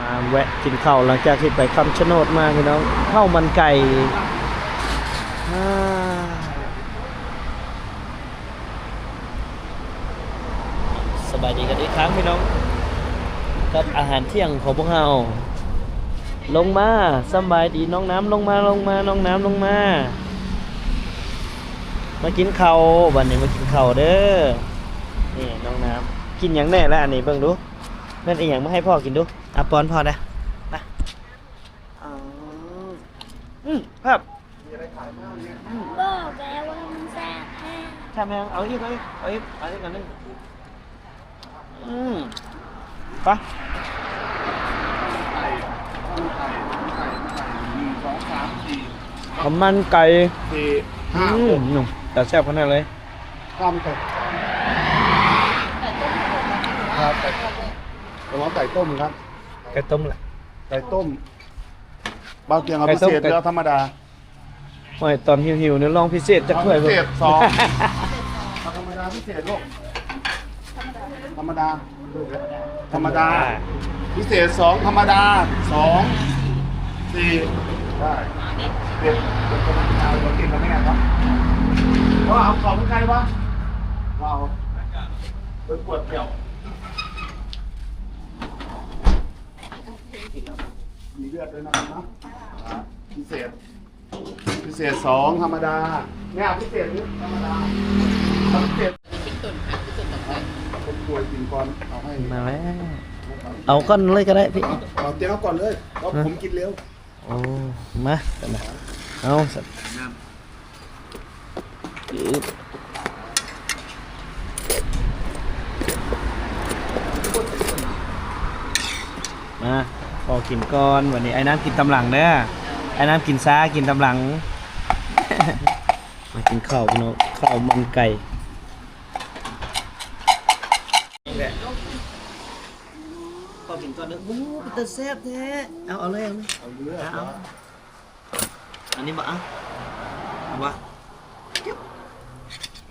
ມາແວະກິນເຂົ້າຫຼັງຈາກທີ່ໄປຄຳຊະໂນດມາພີ່ນ້ອງ ເຂົ້າມັນໄກ່ ອາ ສະບາຍດີກັນອີກຄັ້ງພີ່ນ້ອງ ກັບອາຫານທ່ຽງຂອງພວກເຮົາ ລົງມາ ສຳບາຍດີນ້ອງນ້ຳ ລົງມາ ລົງມາ ນ້ອງນ້ຳ ລົງມາ ມາກິນເຂົ້າ ບັດນີ້ມາກິນເຂົ້າເດີ ນີ້ນ້ອງນ້ຳ ກິນຫຍັງແດ່ລະອັນນີ້ ເບິ່ງດູ ແມ່ນອີ່ຫຍັງ ມາໃຫ້ພໍ່ກິນດູ ອາ ປ້ອນພໍ່ແດ່ ມາ ອືມ ອືມ ແຊບ ບອກແລ້ວວ່າມັນແຊບແທ້ ແຊບແຮງ ເອົາອີກ ເອົາອີກ ເອົາອີກ ເອົາອີກອັນໜຶ່ງ ອືມ ໄປ ໜຶ່ງ ສອງ ສາມ ສີ່ ເຂົ້າມັນໄກ່ ສີ່ ຫ້າ ອືມ ຫົກ ຕາແຊບຂະໜາດເລີຍ ຂ້າວມັນໄກ່ ໄກ່ຕົ້ມ ครับ ໄກ່ ผมเอาไก่ต้มครับ ໄກ່ຕົ້ມແຫຼະ ไก่ต้ม บ่าวเตียงเอาพิเศษ ไก่ต้ม หรือเอาธรรมดา ໂອ້ຍ ຕອນຫິວໆນີ້ລອງພິເສດຈັກຖ້ວຍ ພິເສດສອງ ເອົາທຳມະດາພິເສດລູກ ທຳມະດາ ທຳມະດາ ທຳມະດາ ທຳມະດາ ພິເສດສອງ ທຳມະດາສອງ ສີ່ ໄດ້ ເດັດ ເອົາກິນກັບແມ່ເນາະ ວ່າເອົາເຂົ້າມັນໄກ່ບໍ່ ວ່າເອົາ ເປັນກວດແກ້ວ ມີເລືອດດ້ວຍນະເນາະ ພິເສດ ພິເສດສອງ ທຳມະດາ ແມ່ເອົາພິເສດນີ້ ທຳມະດາ ເອົາພິເສດ ເປັນຕົ້ນຫາກຄືຕົ້ນດອກໄມ້ ຄົນປ່ວຍກິນກ່ອນ ເອົາໃຫ້ ມາແລ້ວ ເອົາກ່ອນເລີຍກໍໄດ້ພີ່ ເອົາແຈວກ່ອນເລີຍ ເພາະ ຮະ ຜົມກິນເລັວ ໂອ້ ມາຊັ້ນນະ ເອົາຊັ້ນ ມາ ຂໍກິນກ່ອນ ບັດນີ້ອ້າຍນ້ຳກິນຕາມຫຼັງເດີ ອ້າຍນ້ຳກິນຊ້າ ກິນຕາມຫຼັງ ມາກິນເຂົ້າພີ່ນ້ອງ ເຂົ້າມັນໄກ່ ນີ້ແຫຼະ ຂໍກິນກ່ອນເດີ ໂອ້ ເປັນຕາແຊບແທ້ ເອົາ ເອົາເລີຍ ເອົາເລີຍ ເອົາເລີຍ ເອົາ ອັນນີ້ບໍ່ ເອົາ ເອົາບໍ່ ເອົາ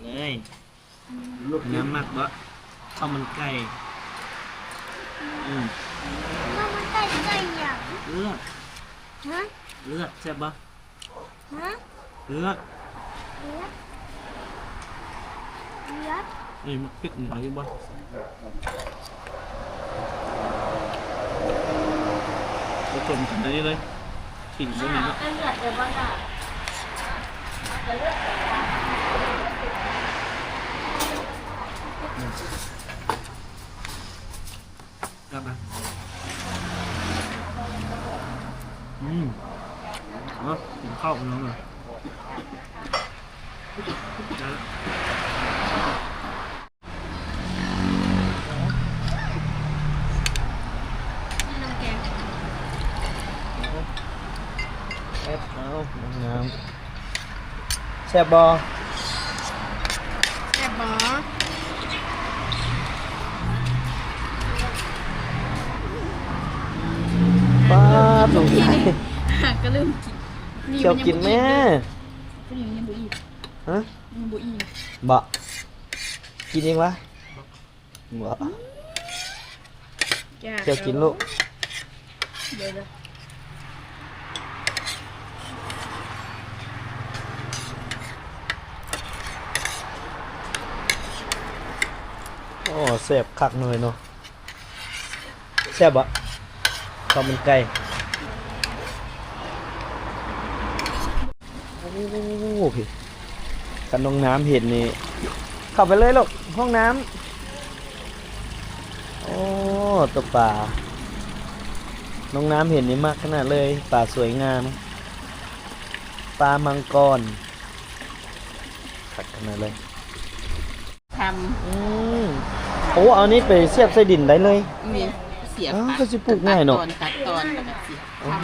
ເລີຍ ນ້ຳມັກບໍ່ ເຂົ້າມັນໄກ່ ອືມ ເຂົ້າມັນໄກ່ ໄກ່ຫຍັງ ເລືອດ ຮະ ເລືອດ ແຊບບໍ່ ຮະ ເລືອດ ເລືອດ ເລືອດ ນີ້ມັກເຜັດໜ້ອຍຢູ່ບໍ່ ປະສົມກັນອັນນີ້ເລີຍ ກິນບໍ່ມີເນາະ ເລືອດເລີຍບໍ່ລະ ກັບມາ ອືມ ເອົາ ກິນເຂົ້າເນາະ ໄດ້ລະ ນ້ຳແກງ ເອົາ ງາມ ແຊບບໍ່? ແຊບບໍ່? ປາດ ສົງໄສ ກະລືມກິນ ເຈົ້າກິນແມ້ ຜູ້ນີ້ມັນຍັງບໍ່ອີ່ມ ຮະ? ມັນຍັງບໍ່ອີ່ມ ບໍ່ ກິນອີກວະ? ບໍ່ ເຈົ້າກິນລູກ ເດີ ໂອ້ ແຊບຄັກເນາະ ເນາະ ແຊບບໍ່? ເຂົ້າມັນໄກ່ ໂອ້ ພີ່ ຄັນນ້ອງນ້ຳເຫັນນີ້ ເຂົ້າໄປເລີຍລູກ ຫ້ອງນ້ຳ ໂອ້ ຕົວປາ ນ້ອງນ້ຳເຫັນນີ້ມັກຂະໜາດເລີຍ ປາສວຍງາມ ປາມັງກອນ ຄັກຂະໜາດເລີຍ. ທຳ ອືມ ໂອ້ ເອົານີ້ໄປສຽບໃສ່ດິນໄດ້ເລີຍ ນີ້ ສຽບ ອ້າວ ກໍຊິປູກງ່າຍເນາະ ຕັດຕອນ ຕັດຕອນ ແລ້ວກໍສຽບ ທຳ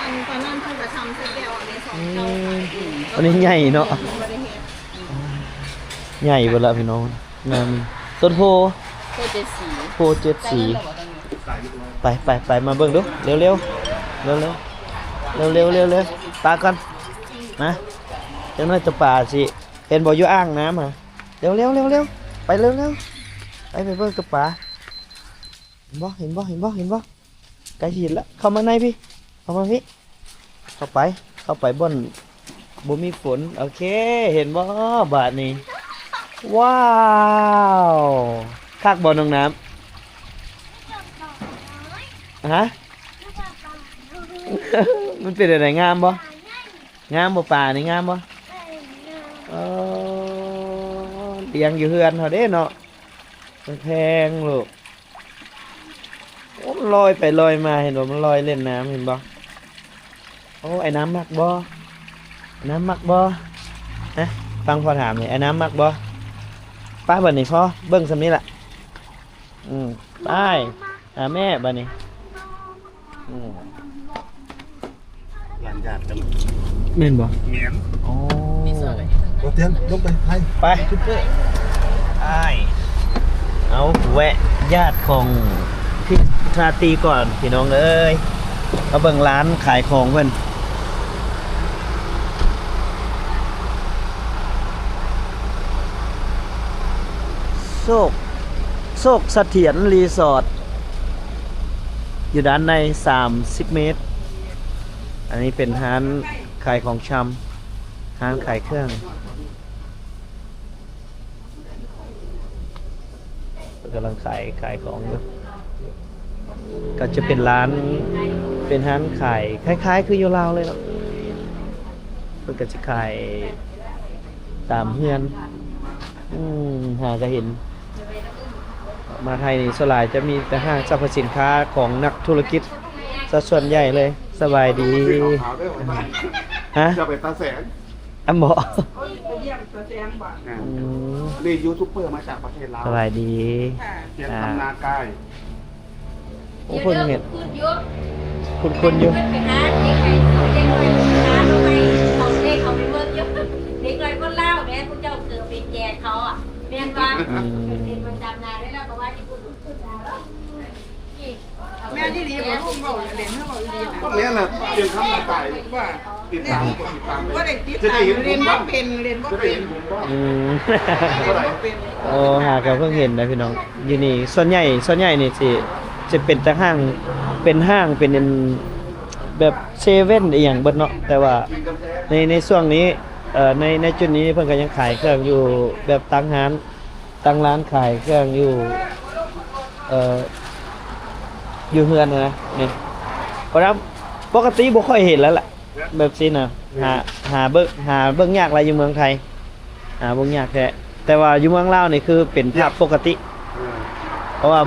ອັນຕອນນັ້ນເພິ່ນກໍທຳໃສ່ແກ້ວ ອັນນີ້ສອງ ອືມ ເຈົ້າ ອັນນີ້ໃຫຍ່ເນາະ ບໍ່ໄດ້ເຮັດ ໃຫຍ່ເບິດລະພີ່ນ້ອງ ງາມ ຕົ້ນໂພ ໂພເຈັດສີ ໂພເຈັດສີ ໄປ ໄປ ໄປ ມາເບິ່ງດູ ເລັວໆ ເລັວໆ ເລັວໆ ເລັວໆ ປາກ່ອນ ມາ ຈັກໜ້ອຍຕົວປາຊິ ເຫັນບໍ່ ຢູ່ອ່າງນ້ຳຫັ້ນ ເລັວໆ ເລັວໆ ໄປເລັວໆ ໄປ ໄປເບິ່ງຕົວປາ ເຫັນບໍ່ ເຫັນບໍ່ ເຫັນບໍ່ ເຫັນບໍ່? ໃກ້ຊິເຫັນລະ ເຂົ້າມາໃນພີ້ ເຂົ້າມາພີ້ ເຂົ້າໄປ ເຂົ້າໄປບ່ອນບໍ່ມີຝົນ. ໂອເຄ ເຫັນບໍ່ບາດນີ້? ວ້າວ ຄັກບໍ່ນ້ອງນ້ຳ? ຮະ? ມັນເປັນແນວໃດ ງາມບໍ່? ງາມບໍ່? ປານີ້ງາມບໍ່? ເອີ ລ້ຽງຢູ່ເຮືອນເຮົາເດ້ເນາະ ແພງລູກ. ໂອ້ ມັນລອຍໄປລອຍມາ ເຫັນບໍ່? ມັນລອຍຫຼິ້ນນ້ຳ ເຫັນບໍ່? ໂອ້ ອ້າຍນ້ຳມັກບໍ່? ອ້າຍນ້ຳມັກບໍ່? ຮະ? ຟັງພໍ່ຖາມນີ້ ອ້າຍນ້ຳມັກບໍ່? ໄປບາດນີ້ ພໍເບິ່ງສ່ຳນີ້ລະ. ອືມ ໄປຫາແມ່ບາດນີ້. ອືມ ຫຼານຍາດກັນ ແມ່ນບໍ່? ແມ່ນ. ໂອ້ ບໍ່ຕຽງ ລົງໄປ ໄປ ໄປ ຊຸບເປີ ອ້າຍ. ເອົາ ແວະຍາດຂອງພີ່ທາຕີກ່ອນ ພີ່ນ້ອງເອີຍ. ມາເບິ່ງຮ້ານຂາຍຂອງເພິ່ນ ໂຊກ ໂຊກສະຖຽນຣີສອດ ຢູ່ດ້ານໃນສາມສິບເມດ. ອັນນີ້ເປັນຮ້ານຂາຍຂອງຊຳ ຮ້ານຂາຍເຄື່ອງ ເພິ່ນກຳລັງຂາຍ ຂາຍຂອງຢູ່. ກໍຈະເປັນຮ້ານ ເປັນຮ້ານຂາຍຄ້າຍໆຄືຢູ່ລາວເລີຍເນາະ ເພິ່ນກໍຊິຂາຍຕາມເຮືອນ. ອືມ ຫາກໍເຫັນ ມາໄທນີ້ສ່ວນຫຼາຍຈະມີແຕ່ຫ້າງສັບພະສິນຄ້າຂອງນັກທຸລະກິດຊະສ່ວນໃຫຍ່ເລີຍ. ສະບາຍດີ. ຮະ? ຈະໄປຕາແສງ ອຳບໍ່? ອືມ ອັນນີ້ຢູທູບເປີມາຈາກປະເທດລາວ. ສະບາຍດີ. ຮຽນທຳນາກາຍ. ໂອ້ ເພິ່ງເຫັນ ຄຸ້ນໆຢູ່ ເດັກນ້ອຍຄົນລາວແມ່ ຜູ້ເຈົ້າເກີດໄປແຈກເຂົາ ແມ່ນບໍ່? ອືມ ເປັນປະຈຳນານເລີຍ ລາວກໍວ່າຊິຄຸ້ນໆນາເນາະ. ແມ່ນອີ່ຫຼີບໍ່? ລຸງເວົ້າເຫຼັ້ນຫຼືເວົ້າອີ່ຫຼີນະ? ແມ່ນລະ ເປັນທຳນາກາຍ ວ່າ ຕິດຕາມ ກົດຕິດຕາມ ບໍ່ໄດ້ຕິດຕາມ ເຫຼັ້ນບໍ່ເປັນ ເຫຼັ້ນບໍ່ເປັນ. ອືມ ໂອ້ ຫາກໍເພິ່ງເຫັນນະພີ່ນ້ອງ. ຢູ່ນີ້ສ່ວນໃຫຍ່ ສ່ວນໃຫຍ່ນີ້ຊິ ຊິເປັນແຕ່ຫ້າງ ເປັນຫ້າງ ເປັນແບບເຊເວັ່ນອີ່ຫຍັງເບິດເນາະ. ແຕ່ວ່າໃນ ໃນຊ່ວງນີ້ ເອີ ໃນ ໃນຈຸດນີ້ເພິ່ນກໍຍັງຂາຍເຄື່ອງຢູ່ ແບບຕັ້ງຮ້ານ ຕັ້ງຮ້ານຂາຍເຄື່ອງຢູ່ ເອີ ຢູ່ເຮືອນຫັ້ນນະ. ນີ້ ເພາະວ່າປົກກະຕິບໍ່ຄ່ອຍເຫັນແລ້ວລະ ແບບຊີ້ນະ. ຫາ ຫາເບິ່ງ ຫາເບິ່ງຍາກຫຼາຍຢູ່ເມືອງໄທ ຫາເບິ່ງຍາກແທ້. ແຕ່ວ່າຢູ່ເມືອງລາວນີ້ຄືເປັນພາບປົກກະຕິ ເອີ ເພາະວ່າ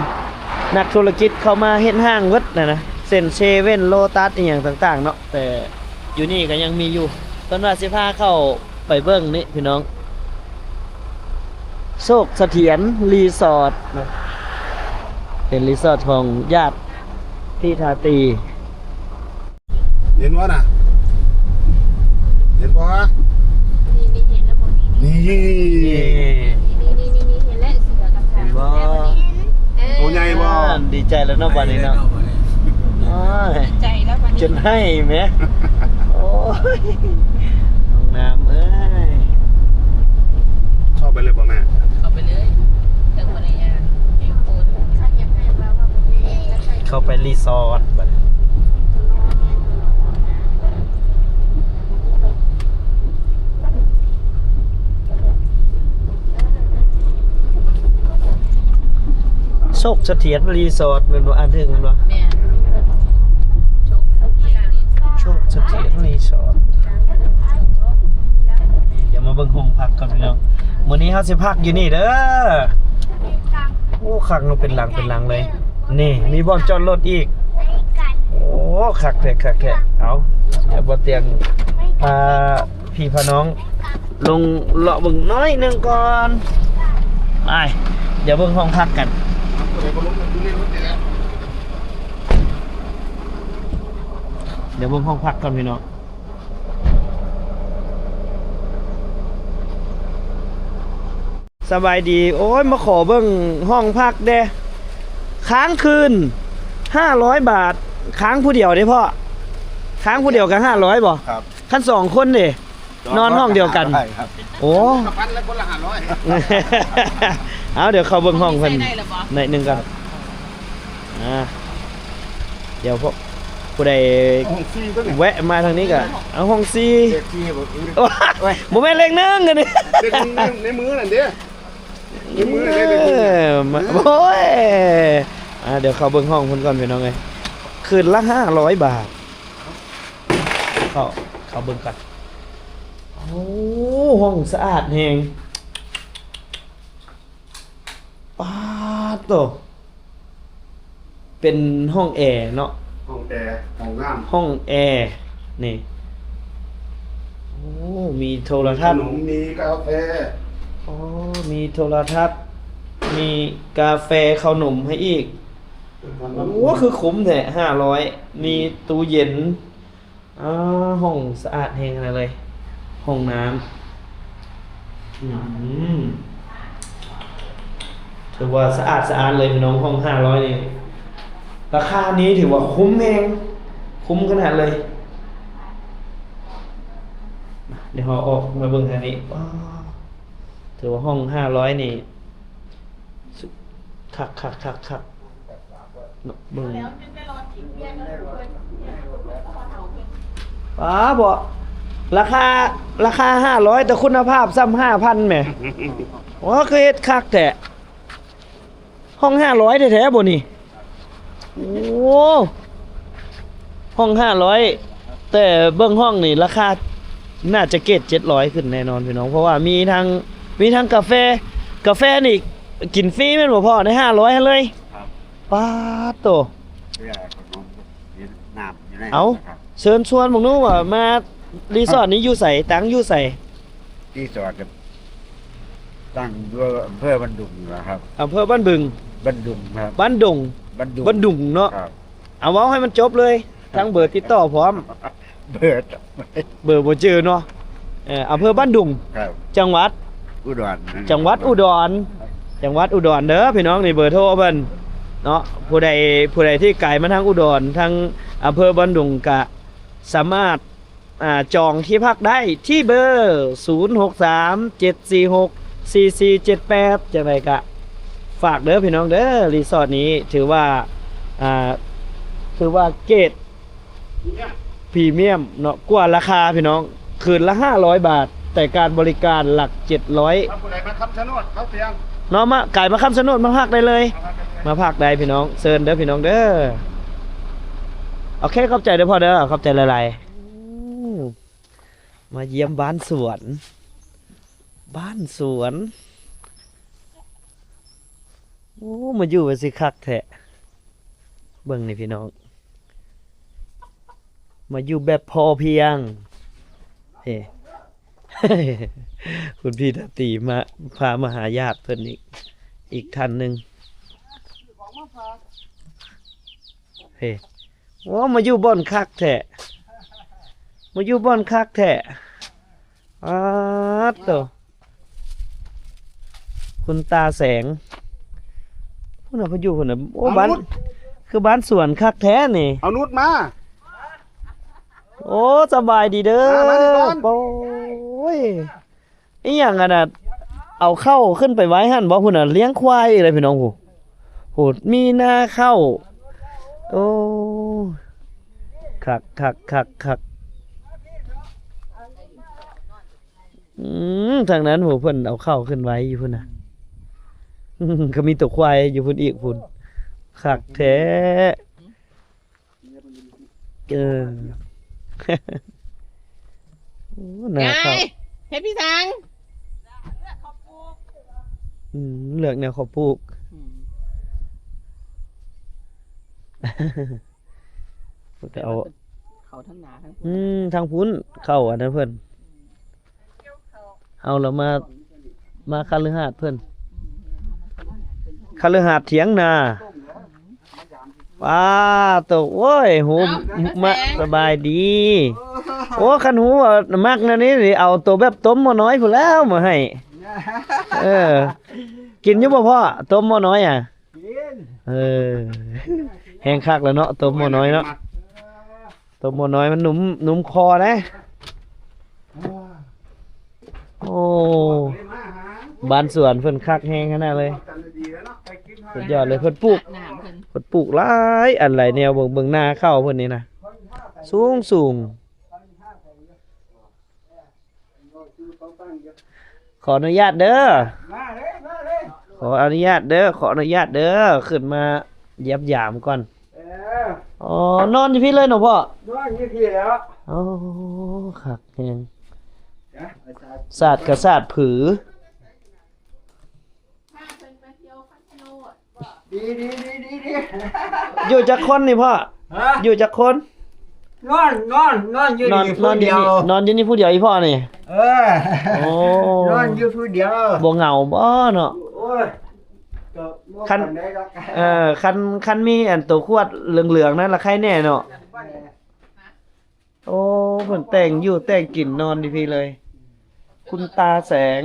ນັກທຸລະກິດເຂົ້າມາເຮັດຫ້າງເບິດນະນະ ເຊັ່ນເຊເວັ່ນ ໂລຕັສ ອີ່ຫຍັງຕ່າງໆເນາະ. ແຕ່ຢູ່ນີ້ກໍຍັງມີຢູ່. ເພິ່ນວ່າຊິພາເຂົ້າໄປເບິ່ງນີ້ພີ່ນ້ອງ ໂຊກສະຖຽນຣີສອດ ເປັນຣີສອດຂອງຍາດພີ່ທາຕີ. ເຫັນບໍ່ນະ? ເຫັນບໍ່? ນີ້ ນີ້ ເຫັນແລ້ວບໍ່ນີ້? ນີ້ ນີ້ ນີ້ ນີ້ ນີ້ ເຫັນແລ້ວ ເສືອກັບຊ້າງ ເຫັນບໍ່? ເອີ ໂຕໃຫຍ່ບໍ່? ອ່າ ດີໃຈແລ້ວເນາະບາດນີ້ເນາະ. ໂອ້ຍ ດີໃຈແລ້ວບາດນີ້ ຈົນໄຫ້ແໝ ໂອ້ຍ ນ້ອງນ້ຳເອີຍ. ເຂົ້າໄປເລີຍບໍ່ແມ່? ເຂົ້າໄປເລີຍ ເຖິງບໍ່ໄດ້ຍ່າງ ເຂົ້າໄປຣີສອດບາດນີ້. ໂຊກສະຖຽນຣີສອດແມ່ນບໍ່? ອ່ານຖືກແມ່ນບໍ່? ແມ່ນ ໂຊກສະຖຽນ ໂຊກສະຖຽນຣີສອດ. ດຽວມາເບິ່ງຫ້ອງພັກກ່ອນພີ່ນ້ອງ ມື້ນີ້ເຮົາຊິພັກຢູ່ນີ້ເດີ. ໂອ້ ຄັກເນາະ ເປັນຫຼັງເປັນຫຼັງເລີຍ. ນີ້ມີບ່ອນຈອດລົດອີກ. ໂອ້ ຄັກແທ້ ຄັກແທ້. ເອົາ ດຽວບໍ່ຕຽງ ອ່າ ພີ່ພານ້ອງລົງເລາະເບິ່ງໜ້ອຍໜຶ່ງກ່ອນ. ໄປ ດຽວເບິ່ງຫ້ອງພັກກັນ ດຽວເບິ່ງຫ້ອງພັກກ່ອນພີ່ນ້ອງ. ສະບາຍດີ. ໂອ້ຍ ມາຂໍເບິ່ງຫ້ອງພັກແດ່ ຄ້າງຄືນຫ້າຮ້ອຍບາດ. ຄ້າງຜູ້ດຽວເດ້ພໍ່? ຄ້າງຜູ້ດຽວກໍຫ້າຮ້ອຍບໍ່? ຄັບ ຄັນສອງຄົນເດ້? ນອນຫ້ອງດຽວກັນ. ໂອ້ ເອົາ ດຽວເຂົ້າເບິ່ງຫ້ອງເພິ່ນໜ້ອຍໜຶ່ງກ່ອນ. ອ່າ ດຽວພວກຜູ້ໃດ ຫ້ອງສີ່ຕົວນີ້ ແວະມາທາງນີ້ກໍເອົາຫ້ອງສີ່ ເລກສີ່ບໍ່? ໂອ້ຍ ບໍ່ແມ່ນເລກໜຶ່ງອັນນີ້ ເລກໜຶ່ງໃນ ໃນມືນັ້ນເດ້ ໃນມືນັ້ນເດ້ ເອີ ເລກໜຶ່ງ ມາ ໂອ້ຍ ອ່າ ດຽວເຂົ້າເບິ່ງຫ້ອງເພິ່ນກ່ອນພີ່ນ້ອງເອີຍ ຄືນລະຫ້າຮ້ອຍບາດ ເຂົ້າ ເຂົ້າເບິ່ງກ່ອນ ໂອ້ ຫ້ອງສະອາດແຮງ ປາດໂຕ ເປັນຫ້ອງແອເນາະ ຫ້ອງແອ ຫ້ອງນ້ຳ ຫ້ອງແອນີ້ ໂອ້ ມີໂທລະທັດ ມີຂະໜົມ ມີກາແຟ ອໍ ມີໂທລະທັດ ມີກາແຟ ເຂົ້າໜົມໃຫ້ອີກ ໂອ້ ຄືຄຸ້ມແທ້ ຫ້າຮ້ອຍ ມີຕູ້ເຢັນ ອ່າ ຫ້ອງສະອາດແຮງຂະໜາດເລີຍ ຫ້ອງນ້ຳ ອືມ ຖືວ່າສະອາດສະອ້ານເລີຍພີ່ນ້ອງ ຫ້ອງຫ້າຮ້ອຍນີ້ ລາຄານີ້ຖືວ່າຄຸ້ມແຮງ ຄຸ້ມຂະໜາດເລີຍ ດຽວເຮົາອອກມາເບິ່ງທາງນີ້ ວ້າວ ຖືວ່າຫ້ອງຫ້າຮ້ອຍນີ້ ຄັກໆໆໆ ເນາະ ເບິ່ງ ປ້າ ບໍ່ ລາຄາ ລາຄາຫ້າຮ້ອຍ ແຕ່ຄຸນນະພາບຊ້ຳຫ້າພັນແໝ່ ໂອ້ ຄືເຮັດຄັກແທ້ ຫ້ອງຫ້າຮ້ອຍແທ້ໆ ບໍ່ນີ້ ໂອ້ ຫ້ອງຫ້າຮ້ອຍ ແຕ່ເບິ່ງຫ້ອງນີ້ລາຄາໜ້າຈະເກດເຈັດຮ້ອຍຂຶ້ນແນ່ນອນພີ່ນ້ອງ ເພາະວ່າມີທັງ ມີທັງກາແຟ ກາແຟນີ້ກິນຟຣີແມ່ນບໍ່ພໍ່ ໃນຫ້າຮ້ອຍຫັ້ນເລີຍ? ປາດໂຕ ເອົາ ເຊີນຊວນເບິ່ງດູວ່າມາຣີສອດນີ້ຢູ່ໃສ ຕັ້ງຢູ່ໃສ? ຣີສອດກໍຕັ້ງຢູ່ອຳເພີບ້ານດຸງນີ້ລະຄັບ ອຳເພີບ້ານບຶງ ບ້ານດຸງຄັບ ບ້ານດົງ ບ້ານດຸງ ບ້ານດຸງເນາະ ຄັບ ເອົາເວົ້າໃຫ້ມັນຈົບເລີຍ ທັງເບີຕິດຕໍ່ພ້ອມ ເບີ ເບີບໍ່ຈື່ເນາະ ເອີ ອຳເພີບ້ານດຸງ ຄັບ ຈັງຫວັດອຸດອນ ຈັງຫວັດອຸດອນ ຈັງຫວັດອຸດອນເດີພີ່ນ້ອງ ນີ້ເບີໂທເພິ່ນເນາະ ຜູ້ໃດ ຜູ້ໃດທີ່ໄກມາທາງອຸດອນ ທາງອຳເພີບ້ານດຸງກະສາມາດ ອ່າ ຈອງທີ່ພັກໄດ້ທີ່ເບີ ສູນຫົກສາມ ເຈັດສີ່ຫົກ ສີ່ສີ່ເຈັດແປດ ຈັ່ງໃດກະຝາກເດີພີ່ນ້ອງເດີ ຣີສອດນີ້ຖືວ່າ ອ່າ ຖືວ່າເກດ ພຣີມຽມເນາະ ກວ່າລາຄາພີ່ນ້ອງ ຄືນລະຫ້າຮ້ອຍບາດ ແຕ່ການບໍລິການຫຼັກເຈັດຮ້ອຍ ຖ້າຜູ້ໃດມາຄຳຊະໂນດເຂົ້າຕຽງເນາະ ມາ ກາຍມາຄຳຊະໂນດມາພັກໄດ້ເລີຍ ມາພັກໄດ້ພີ່ນ້ອງ ເຊີນເດີພີ່ນ້ອງເດີ ໂອເຄ ຂອບໃຈເດີພໍ່ເດີ ຂອບໃຈຫຼາຍໆ ໂອ້ ມາຢ້ຽມບ້ານສວນ ບ້ານສວນ ໂອ້ ມາຢູ່ວ່າຊິຄັກແທ້ ເບິ່ງນີ້ພີ່ນ້ອງ ມາຢູ່ແບບພໍພຽງ ເອີ ຄຸນພີ່ຕາຕີມາ ພາມາຫາຍາດເພິ່ນອີກ ອີກທ່ານໜຶ່ງ ເອີ ໂອ້ ມາຢູ່ບ່ອນຄັກແທ້ ມາຢູ່ບ່ອນຄັກແທ້ ປາດໂຕ ຄຸນຕາແສງ ພຸ້ນນະ ເພິ່ນຢູ່ພຸ້ນນະ ໂອ້ ບ້ານ ຄືບ້ານສວນຄັກແທ້ນີ້ ເອົານຸດມາ ໂອ້ ສະບາຍດີເດີ ມາ ມານີ້ກ່ອນ ໂອ້ຍ ອີ່ຫຍັງອັນນ່ະ ເອົາເຂົ້າຂຶ້ນໄປໄວ້ຫັ້ນບໍ່ ພຸ້ນນະ ລ້ຽງຄວາຍອີກແລ້ວພີ່ນ້ອງ ໂອ້ ມີນາເຂົ້າ ໂອ້ ຄັກໆໆໆ ອືມ ທາງນັ້ນ ໂຫ ເພິ່ນເອົາເຂົ້າຂຶ້ນໄວ້ຢູ່ພຸ້ນນະ ກໍມີຕົວຄວາຍຢູ່ພຸ້ນອີກພຸ້ນ ຄັກແທ້ ເອີ ໂອ້ ນາເຂົ້າ ຍາຍ ເຮັດພິສັງ ອືມ ເລືອກແນວເຂົາປູກ ອືມ ເພິ່ນກໍເອົາ ເຂົ້າທາງໜ້າທາງພຸ້ນ ອືມ ທາງພຸ້ນ ເຂົ້າອັນນັ້ນເພິ່ນ ເຮົາລະມາ ມາຄະລືຫາດເພິ່ນ ຄະລືຫາດຖຽງນາ ວ້າໂຕ ໂອ້ຍ ໂຫ ເອົ້າ ມາ ສະບາຍດີ ໂອ້ ຄັນຮູ້ວ່າມັກແນວນີ້ນີ້ ເອົາໂຕແບບຕົ້ມໝໍ້ນ້ອຍພຸ້ນແລ້ວມາໃຫ້ ເອີ ກິນຢູ່ບໍ່ພໍ່ ຕົ້ມໝໍ້ນ້ອຍອະ? ກິນ ເອີ ແຮງຄັກແລ້ວເນາະ ຕົ້ມໝໍ້ນ້ອຍເນາະ ຕົ້ມໝໍ້ນ້ອຍມັນນຸ້ມ ນຸ້ມຄໍເດ້ ໂອ້ ໂອ້ ມາຫາ ບ້ານສວນເພິ່ນຄັກແຮງຂະໜາດເລີຍ. ສຸດຍອດເລີຍ. ເພິ່ນປູກ ນ້ຳເພິ່ນ ເພິ່ນປູກຫຼາຍອັນຫຼາຍແນວ. ເບິ່ງ ເບິ່ງນາເຂົ້າເພິ່ນນີ້ນະ ສູງໆ. ຂໍອະນຸຍາດເດີ ມາເລີຍ ມາເລີຍ ຂໍອະນຸຍາດເດີ ຂໍອະນຸຍາດເດີ ຂຶ້ນມາຢ້ຽມຢາມກ່ອນ. ເອີ ອໍ ນອນຢູ່ພີ້ເລີຍເນາະພໍ່? ນອນຢູ່ພີ້ແລ້ວ. ໂອ້ ຄັກແຮງ. ນະ ສາດກະສາດຜື. ດີ ດີ ດີ ດີ ດີ. ຢູ່ຈັກຄົນນີ້ພໍ່? ຮະ? ຢູ່ຈັກຄົນ? ນອນ ນອນ ນອນຢູ່ ນອນ ນີ້ ນອນຢູ່ນີ້ ນອນຢູ່ນີ້ຜູ້ດຽວອີພໍ່ນີ້? ເອີ ໂອ້ ນອນຢູ່ຜູ້ດຽວ. ບໍ່ເຫງົາບໍ່ເນາະ? ໂອ້ຍ ກໍບໍ່ ຄັນ ປານໃດດອກ. ເອີ ຄັນ ຄັນມີອັນໂຕຂວດເຫຼືອງໆນັ້ນລະໄຄແນ່ເນາະ. ເອີ ໂອ້ ເພິ່ນແຕ່ງຢູ່ແຕ່ງກິນນອນຢູ່ພີ້ເລີຍ ຄຸນຕາແສງ.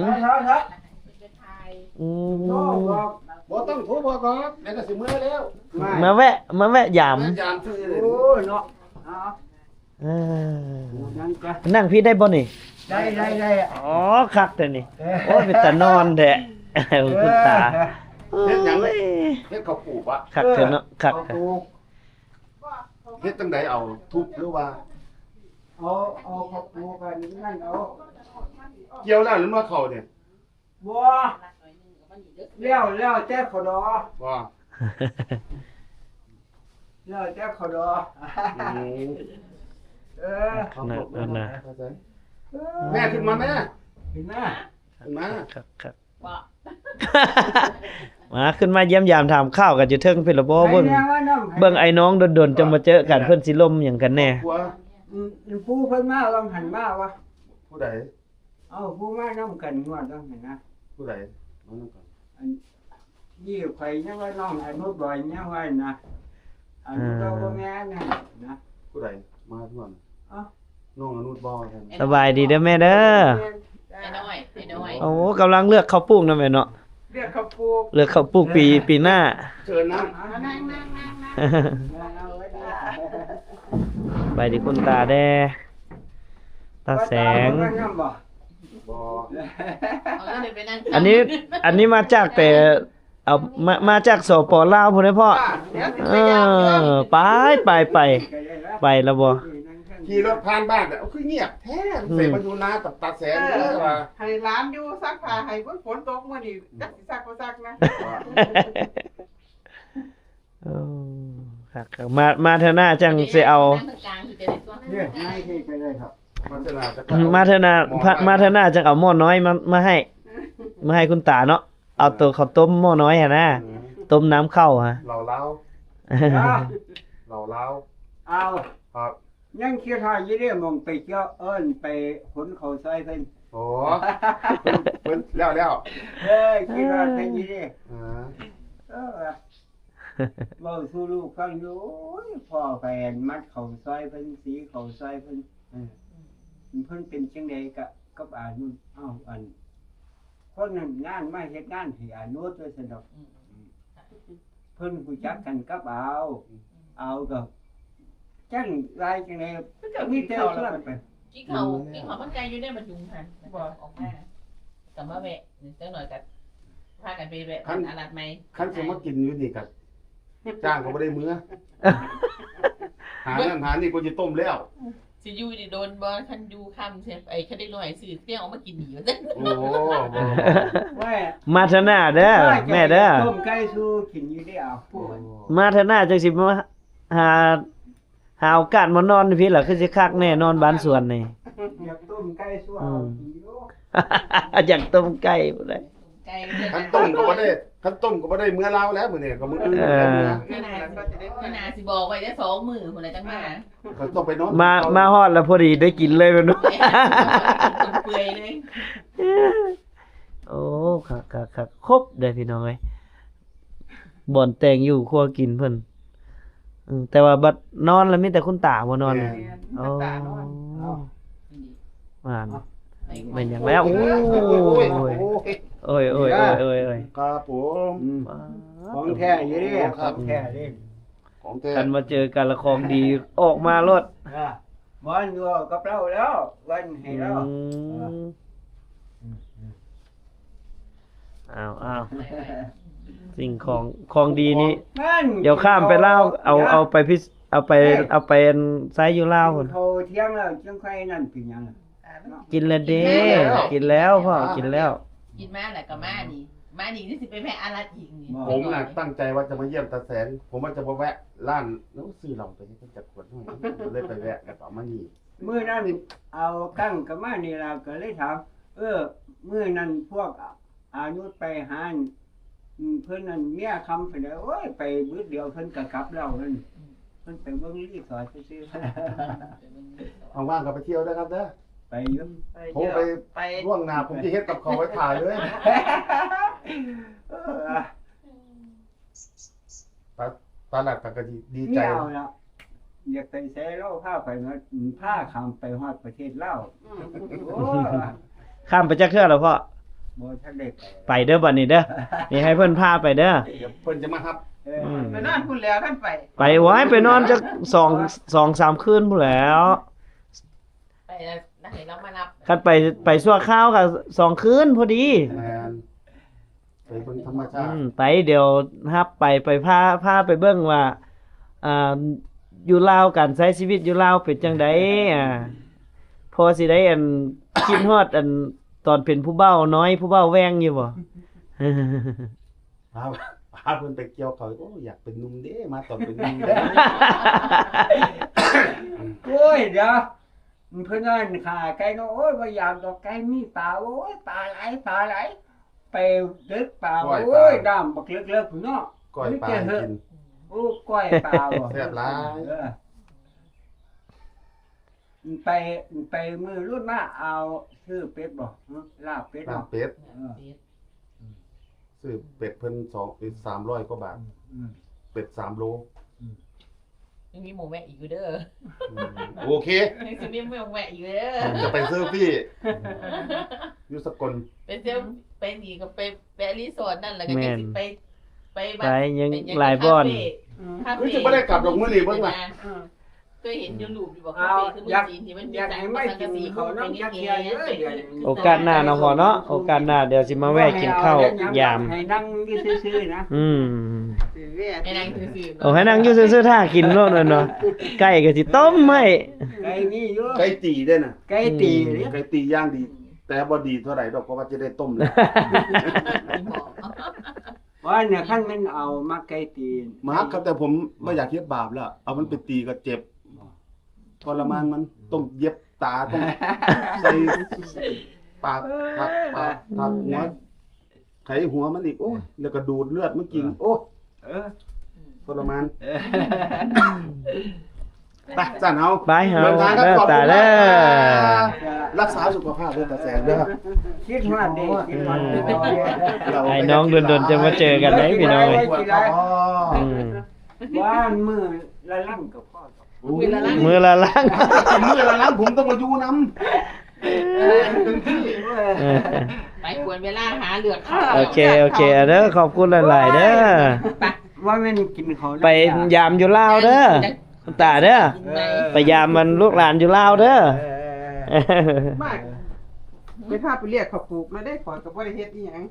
ອືມ ບໍ່ຕ້ອງໂທບອກດອກ ແລ້ວກໍຊິເມືອແລ້ວ. ມາແວະ ມາແວະຢາມ ມາຢາມຊື່. ໂອ້ຍເນາະ. ເອີ ນັ່ງພີ້ໄດ້ບໍ່ນີ້? ໄດ້ ໄດ້ ໄດ້. ອໍ ຄັກແທ້ນີ້. ເອີ ໂອ້ຍ ເປັນຕານອນແທ້ ເອີ ຄຸນຕາ. ເຮັດຫຍັງ? ເຮັດເຂົ້າປູກວະ? ຄັກແທ້ເນາະ ເອີ ຄັກ. ເຮັດຈັ່ງໃດ ເອົາທຸບ ຫຼືວ່າ ເອົາ ເອົາເຂົ້າປູກອັນນັ້ນເອົາ. ກ່ຽວແລ້ວ ຫຼືວ່າເຂົ້ານີ້? ບໍ່ ແລ້ວ ແລ້ວແຕ່ເຂົາດອກ. ບໍ່ ແລ້ວແຕ່ເຂົາດອກ. ອືມ ເອີ ຂະໜາດນັ້ນນະ. ເອີ ແມ່ຂຶ້ນມາແມ່ ຂຶ້ນມາ ຂຶ້ນມາ. ຄັກໆ ມາ ຂຶ້ນມາຢ້ຽມຢາມຖາມຂ່າວກັນຢູ່ເທິງພີ້ລະບໍ່? ເບິ່ງ ເບິ່ງໄອ້ນ້ອງດົນໆ ຈັ່ງມາເຈີກັນ ເພິ່ນຊິລົມຫຍັງກັນແດ່? ອືມ ຜູ້ເພິ່ນມາວ່າງຫັ້ນມາວະ? ຜູ້ໃດ? ເອົ້າ ຜູ້ມານຳກັນງວດວ່າງຫັ້ນນະ. ຜູ້ໃດມານຳກັນ? ອັນນີ້ ຂ້ອຍຍັງວ່ານ້ອງອະນຸດບອຍຍັງວ່ານະ. ອະນຸດ ເອີ ບໍ່ແມ່ນນະ. ຜູ້ໃດມາທວນ? ເອົ້າ ນ້ອງອະນຸດບໍ່? ສະບາຍດີເດີແມ່ເດີ. ໄອ້ນ້ອຍ ໄອ້ນ້ອຍ. ໂອ້ ກຳລັງເລືອກເຂົ້າປູກນະແມ່ເນາະ. ເລືອກເຂົ້າປູກ ເລືອກເຂົ້າປູກປີ ປີໜ້າ. ເຊີນນະ ມານັ່ງ ນັ່ງ ນັ່ງ ນັ່ງ. ສະບາຍດີຄຸນຕາແດ່ ຕາແສງ. ບໍ່ ອັນນີ້ ອັນນີ້ມາຈາກແຕ່ ເອົາ ມາ ມາຈາກ ສປ ລາວ ພຸ້ນເດ້ພໍ່. ເອີ ໄປ ໄປ ໄປ ໄປແລ້ວບໍ່? ຂີ່ລົດຜ່ານບ້ານ ເອົາ ຄືງຽບແທ້ ອືມ ໃສ່ມາຢູ່ນາກັບຕາແສງເດີວ່າ ໃຫ້ຫຼານຢູ່ຊັກຜ້າໃຫ້. ຝົນຕົກມື້ນີ້ ຈັກຊິຊັກບໍ່ຊັກນະ. ເອີ ຄັກໆ ມາ ມາເທື່ອໜ້າຈັ່ງຊິເອົາ ມາເທື່ອໜ້າ ມາເທື່ອໜ້າຈັ່ງເອົາໝໍ້ນ້ອຍມາ ມາໃຫ້ ມາໃຫ້ຄຸນຕາເນາະ. ເອົາໂຕເຂົ້າຕົ້ມໝໍ້ນ້ອຍຫັ້ນນະ ອືມ ຕົ້ມນ້ຳເຂົ້າຫະ ເຫຼົ້າລາວ ເຫຼົ້າລາວ. ເອົາ ຄັບ ຍັງຄິດຮອດຢູ່ເດ້ ໝ່ອງໄປກ່ຽວ ເອີ້ນໄປຂົນເຂົ້າຊ່ອຍເພິ່ນ. ໂອ້ ເພິ່ນ ເພິ່ນແລ້ວ ແລ້ວ ເອີ ຄິດຮອດເພິ່ນຢູ່ເດ້. ເອີ ເອີ ເວົ້າສູ່ລູກຟັງຢູ່ ໂອ້ຍ ພໍ່ໄປອັນມັດເຂົ້າຊ່ອຍເພິ່ນ ສີເຂົ້າຊ່ອຍເພິ່ນ. ເອີ ເພິ່ນເປັນຈັ່ງໃດກະ ກັບອານຸດ? ເອົ້າ ອັນ ຄົນນັ້ນງານມາເຮັດງານໃຫ້ອານຸດ ວ່າຊັ້ນດອກ. ອືມ ເພິ່ນຮູ້ຈັກກັນກັບອາວ ອາວກໍຈັ່ງວ່າຈັ່ງໃດ ມີແຕ່ຊວນໄປ. ກິນເຂົ້າ ກິນເຂົ້າມັນໄກ່ຢູ່ໃນບັນຍຸງຫັ້ນ ບໍ່ອອກມາ ກໍມາແວະ ຈັກໜ້ອຍກໍພາກັນໄປແວະ ຄັນ ຕະຫຼາດໃໝ່. ຄັນຊິມາກິນຢູ່ນີ້ກໍຈ້າງກໍບໍ່ໄດ້ເມືອ ຫານັ້ນຫານີ້ກໍຊິຕົ້ມແລ້ວ. ຊິຢູ່ໄດ້ດົນບໍ່? ຄັນຢູ່ຄ່ຳ ໄອ້ ຄັນເດັກນ້ອຍຊື້ແນວເອົາມາກິນນີ້ວ່າຊັ້ນ. ໂອ້ ບໍ່ ບໍ່ ມາເທື່ອໜ້າເດີແມ່ເດີ ຕົ້ມໄກ່ສູ່ກິນຢູ່ເດ້. ເອົາ ມາເທື່ອໜ້າຈັ່ງຊິມາຫາ ຫາໂອກາດມານອນຢູ່ພີ້ລະ ຄືຊິຄັກແນ່ ນອນບ້ານສວນນີ້. ຢາກຕົ້ມໄກ່ສູ່ເອົາກິນຢູ່ ອືມ ຢາກຕົ້ມໄກ່ພຸ້ນແຫຼະ. ໄກ່ ຄັນຕົ້ມກໍບໍ່ໄດ້ ຄັນຕົ້ມກໍບໍ່ໄດ້ເມືອລາວແລ້ວມື້ນີ້ ກໍມື້ອື່ນ ເອີ ແລ້ວເມືອ. ມື້ໜ້າ ມື້ໜ້າຊິບອກໄວ້ແຕ່ສອງມື້ພຸ້ນແຫຼະ ຈັ່ງມາ. ກໍຕ້ອງໄປນອນ ມາ ມາຮອດແລ້ວພໍດີໄດ້ກິນເລີຍແມ່ນບໍ່? ແມ່ນ ເປື່ອຍເລີຍ. ໂອ້ ຄັກໆໆ ຄົບເດ້ພີ່ນ້ອງເອີຍ ບ່ອນແຕ່ງຢູ່ຄົວກິນເພິ່ນ. ອືມ ແຕ່ວ່າບັດນອນແລ້ວມີແຕ່ຄຸນຕາບໍ່ນອນ? ແມ່ນ ໂອ້ ຕານອນ. ເອົ້າ ວ່າ ເອົ້າ ແມ່ນຫຍັງແລ້ວ? ໂອ້ຍ ໂອ້ຍ ໂອ້ຍ ໂອ້ຍ ໂອ້ຍ ໂອ້ຍ ໂອ້ຍ ໂອ້ຍ ຄັບຜົມ. ອືມ ຂອງແທ້ຢູ່ເດ້ ຂອງແທ້ເດ້ ຂອງແທ້. ຄັນມາເຈີກັນລະຂອງດີອອກມາໂລດ. ອ່າ ບໍ່ຢູ່ກັບລາວແລ້ວ ວັນໃຫ້ລາວ. ອືມ ເອີ ອືມ ອືມ. ອ້າວໆ ສິ່ງຂອງ ຂອງດີນີ້ ມັນ ດຽວຂ້າມໄປລາວ ເອົາ ເອົາໄປພິ ເອົາໄປ ເອີ ເອົາໄປອັນໃຊ້ຢູ່ລາວພຸ້ນ ກິນເຂົ້າທ່ຽງແລ້ວຈຶ່ງຄ່ອຍນັ້ນເປັນຫຍັງ ອ່າ ມັນ ເນາະ ກິນແລ້ວເດ້ ກິນແລ້ວ ກິນແລ້ວພໍ່ ອ່າ ກິນແລ້ວ ກິນມາແລ້ວກໍມານີ້ ມານີ້ຄືຊິໄປແວະອາລັດອີກນີ້ ບໍ່ ຜົມນະຕັ້ງໃຈວ່າຈະມາຢ້ຽມຕາແສງ ຜົມວ່າຈະບໍ່ແວະຮ້ານ ໂອ້ ຊື້ເຫຼົ້າໄປຈັກຂວດໜ້ອຍ ເລີຍໄປແວະ ແລ້ວກໍເອົາມານີ້ ມື້ນັ້ນເອົາກັງກັບມານີ້ລະ ກໍເລີຍຖາມ ເອີ ມື້ນັ້ນພວກອາ ອາຍຸດໄປຫາ ອືມ ເພິ່ນນັ້ນເມຍຄຳປານໃດ ໂອ້ຍ ໄປບຶດດຽວເພິ່ນກໍກັບແລ້ວ ເພິ່ນ ເພິ່ນໄປເບິ່ງຣີສອດຊື່ໆ ວ່າງໆກໍໄປທ່ຽວເດີຄັບເດີ ໄປຢູ່ ໄປ ໂທໄປ ໄປລ່ວງໜ້າ ຜົມຊິເຮັດກັບເຂົ້າໄວ້ຖ້າເລີຍ ເອີ ຕາ ຕາລັດກໍ ກໍດີໃຈ ເມຍລະ ຢາກໄປໃສລາວພາໄປ ພາຂ້າມໄປຮອດປະເທດລາວ ອືມ ໂອ້ ຂ້າມໄປຈັກເທື່ອແລ້ວພໍ່? ບໍ່ທັນໄດ້ໄປ ໄປເດີບັດນີ້ເດີ ນີ້ໃຫ້ເພິ່ນພາໄປເດີ ດຽວເພິ່ນຈະມາຮັບ ເອີ ອືມ ໄປນອນພຸ້ນແລ້ວຄັນໄປ ໄປ ໂອ້ຍ ໄປນອນຈັກສອງ ສອງສາມຄືນພຸ້ນແລ້ວ ໄປແລ້ວ ນັກເຮຍລາວມາຮັບ ຄັນໄປ ໄປຊົ່ວຄາວກໍສອງຄືນພໍດີ ແມ່ນ ໄປເບິ່ງທຳມະຊາດ ອືມ ໄປ ດຽວຮັບໄປ ໄປພາ ພາໄປເບິ່ງວ່າ ອ່າ ຢູ່ລາວ ການໃຊ້ຊີວິດຢູ່ລາວເປັນຈັ່ງໃດ ອ່າ ພໍຊິໄດ້ ອັນ ຄິດຮອດ ອັນ ຕອນເປັນຜູ້ບ່າວນ້ອຍ ຜູ້ບ່າວແວ່ງຢູ່ບໍ່? ພາ ພາເພິ່ນໄປກ່ຽວເຂົ້າ ໂອ້ ຢາກເປັນໜຸ່ມເດ້ ມາຕອນເປັນໜຸ່ມເດ້ ໂອ້ຍ ດຽວ ເພິ່ນວ່າຂ້າໄກ່ເນາະ ໂອ້ຍ ບໍ່ຢາກດອກໄກ່ ມີປາ ໂອ້ຍ ປາຫຼາຍ ປາຫຼາຍ ໄປເດິກປາ ກ້ອຍປາ ໂອ້ຍ ນ້ຳບັກເລິກໆ ເນາະ ກ້ອຍປາໃຫ້ກິນ ໂອ້ ກ້ອຍປາບໍ່ ແຊບຫຼາຍ ເອີ ໄປ ໄປມື້ລຸ້ນມາເອົາ ຊື້ເປັດບໍ່ ລາບເປັດ ລາບເປັດ ເອີ ຊື້ເປັດເພິ່ນສອງ ເອີ ສາມຮ້ອຍກວ່າບາດ ອືມ ເປັດສາມໂລ ອືມ ຍັງມີໝ່ອງແວະອີກຢູ່ເດີ ອືມ ໂອເຄ ຍັງຊິມີໝ່ອງແວະອີກເດີ ຈະໄປເຊີຟີ້ ຢູ່ສະກົນ ໄປເຊີ ໄປນີ້ກໍໄປແວະຣີສອດນັ້ນ ແລ້ວກໍ ແມ່ນ ຈັ່ງຊິໄປ ໄປ ໄປຍັງ ໄປຫຍັງ ຫຼາຍບ່ອນ ຄາເຟ ອືມ ຄາເຟ ຄືຊິບໍ່ໄດ້ກັບດອກມື້ນີ້ເບິ່ງວ່າ ເອີ ເຄີຍເຫັນຢູ່ຮູບຢູ່ບໍ່? ເອົາ ຄາເຟຄືເມືອງຈີນທີ່ມັນມີ ຢາກ ຢາກໃຫ້ມາກິນເຂົ້ານຳຈັກເທື່ອເດີ ດຽວນີ້ ໂອກາດໜ້າເນາະພໍ່ເນາະ ໂອກາດໜ້າດຽວຊິມາແວະກິນເຂົ້າຢາມ ໃຫ້ນັ່ງຢູ່ຊື່ໆນະ ອືມ ຊິແວະ ໃຫ້ນັ່ງຊື່ໆ ໂອ້ ໃຫ້ນັ່ງຢູ່ຊື່ໆ ຖ້າກິນໂລດແມ່ນບໍ່? ໄກ່ກໍຊິຕົ້ມໃຫ້ ໄກ່ມີຢູ່ ໄກ່ຕີເດ້ນະ ໄກ່ຕີ ອືມ ໄກ່ຕີຢ່າງດີ ແຕ່ບໍ່ດີເທົ່າໃດດອກ ເພາະວ່າຈະໄດ້ຕົ້ມແລ້ວ ວ່າເນຍ ຄັນແມ່ນເອົາມັກໄກ່ຕີ ມັກຄັບ ແຕ່ຜົມບໍ່ຢາກເຮັດບາບແລ້ວ ເອົາມັນໄປຕີກໍເຈັບ ບໍ່ ທໍລະມານມັນ ຕ້ອງເຢັບຕາ ຕ້ອງໃສ່ປາກ ເອີ ປາກ ປາກ ປາກຫົວ ໄຂຫົວມັນອີກ ໂອ້ຍ ແລ້ວກໍດູດເລືອດມັນກິນ ເອີ ໂອ້ຍ ເອີ ທໍລະມານ ເອີ ໄປ ຊັ້ນເຮົາ ໄປເຮົາ ເດີຕາເດີ ລັກສາສຸຂະພາບເດີຕາແສງເດີ ຄິດຮອດເດ້ ຄິດຮອດ ອືມ ໄອ້ນ້ອງດົນໆຈະມາເຈີກັນເດ້ພີ່ນ້ອງເອີຍ ອືມ ວ່ານມື້ລະລັງກໍພໍ ມື້ລະລັງ ມື້ລະລັງ ມື້ລະລັງ ຜົມຕ້ອງມາຢູ່ນຳ ເອີ ໄປກວນເວລາຫາເລືອກເຂົ້າ ໂອເຄ ໂອເຄ ເດີ ຂອບຄຸນຫຼາຍໆເດີ ໄປ ວ່າແມ່ນກິນເຂົ້າ ໄປຢາມຢູ່ລາວເດີ ຄຸນຕາເດີ ເອີ ໄປຢາມມັນລູກຫຼານຢູ່ລາວເດີ ເອີ ມາ ໄປພາໄປລຽກເຂົ້າປູກມາເດ້ ຂ້ອຍກໍບໍ່ໄດ້ເຮັດອີ່ຫຍັງ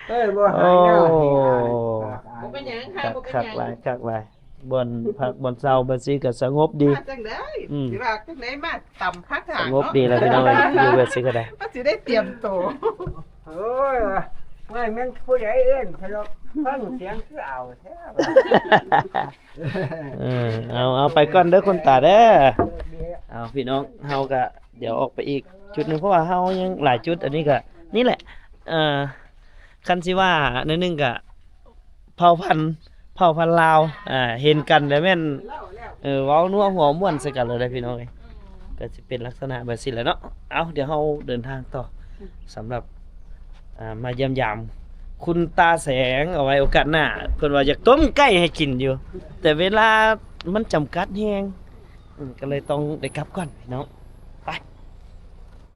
ເອີ ບໍ່ຫາຍາວ ໂອ້ ບໍ່ເປັນຫຍັງ ຄັກ ບໍ່ເປັນຫຍັງ ຄັກຫຼາຍ ຄັກຫຼາຍ ບ່ອນພັກບ່ອນເຊົາແບບຊີ້ກໍສະຫງົບດີ ມາຈັ່ງໃດ ອືມ ຊິວ່າຈັ່ງໃດ ມາຕຳຄາຖາ ສະຫງົບດີແລ້ວພີ່ນ້ອງເອີຍ ຢູ່ແບບຊີ້ກໍໄດ້ ມັນຊິໄດ້ຕຽມໂຕ ໂອ້ຍ ວ່າແມ່ນຜູ້ໃດເອີ້ນ ຟັງສຽງຄືເອົາແທ້ ເອີ ເອົາ ເອົາໄປກ່ອນເດີຄຸນຕາເດີ ເອົາພີ່ນ້ອງ ເຮົາກະ ດຽວອອກໄປອີກຈຸດໜຶ່ງ ເພາະວ່າເຮົາຍັງຫຼາຍຈຸດ ອັນນີ້ກະ ນີ້ແຫຼະ ເອີ ຄັນຊິວ່າໜ້ອຍໜຶ່ງກະ ເຜົ່າພັນ ເຜົ່າພັນລາວ ອ່າ ເຫັນກັນແລ້ວແມ່ນ ເອີ ເວົ້ານົວຫົວມ່ວນໃສ່ກັນເລີຍເດ້ພີ່ນ້ອງເອີຍ ກໍຊິເປັນລັກສະນະແບບຊີ້ແຫຼະເນາະ ເອົາ ດຽວເຮົາເດີນທາງຕໍ່ ສຳລັບ ອ່າ ມາຢ້ຽມຢາມຄຸນຕາແສງ ເອົາໄວ້ໂອກາດໜ້າ ເພິ່ນວ່າຢາກຕົ້ມໄກ່ໃຫ້ກິນຢູ່ ແຕ່ເວລາມັນຈຳກັດແຮງ ອືມ ກໍເລີຍຕ້ອງໄດ້ກັບກ່ອນພີ່ນ້ອງ.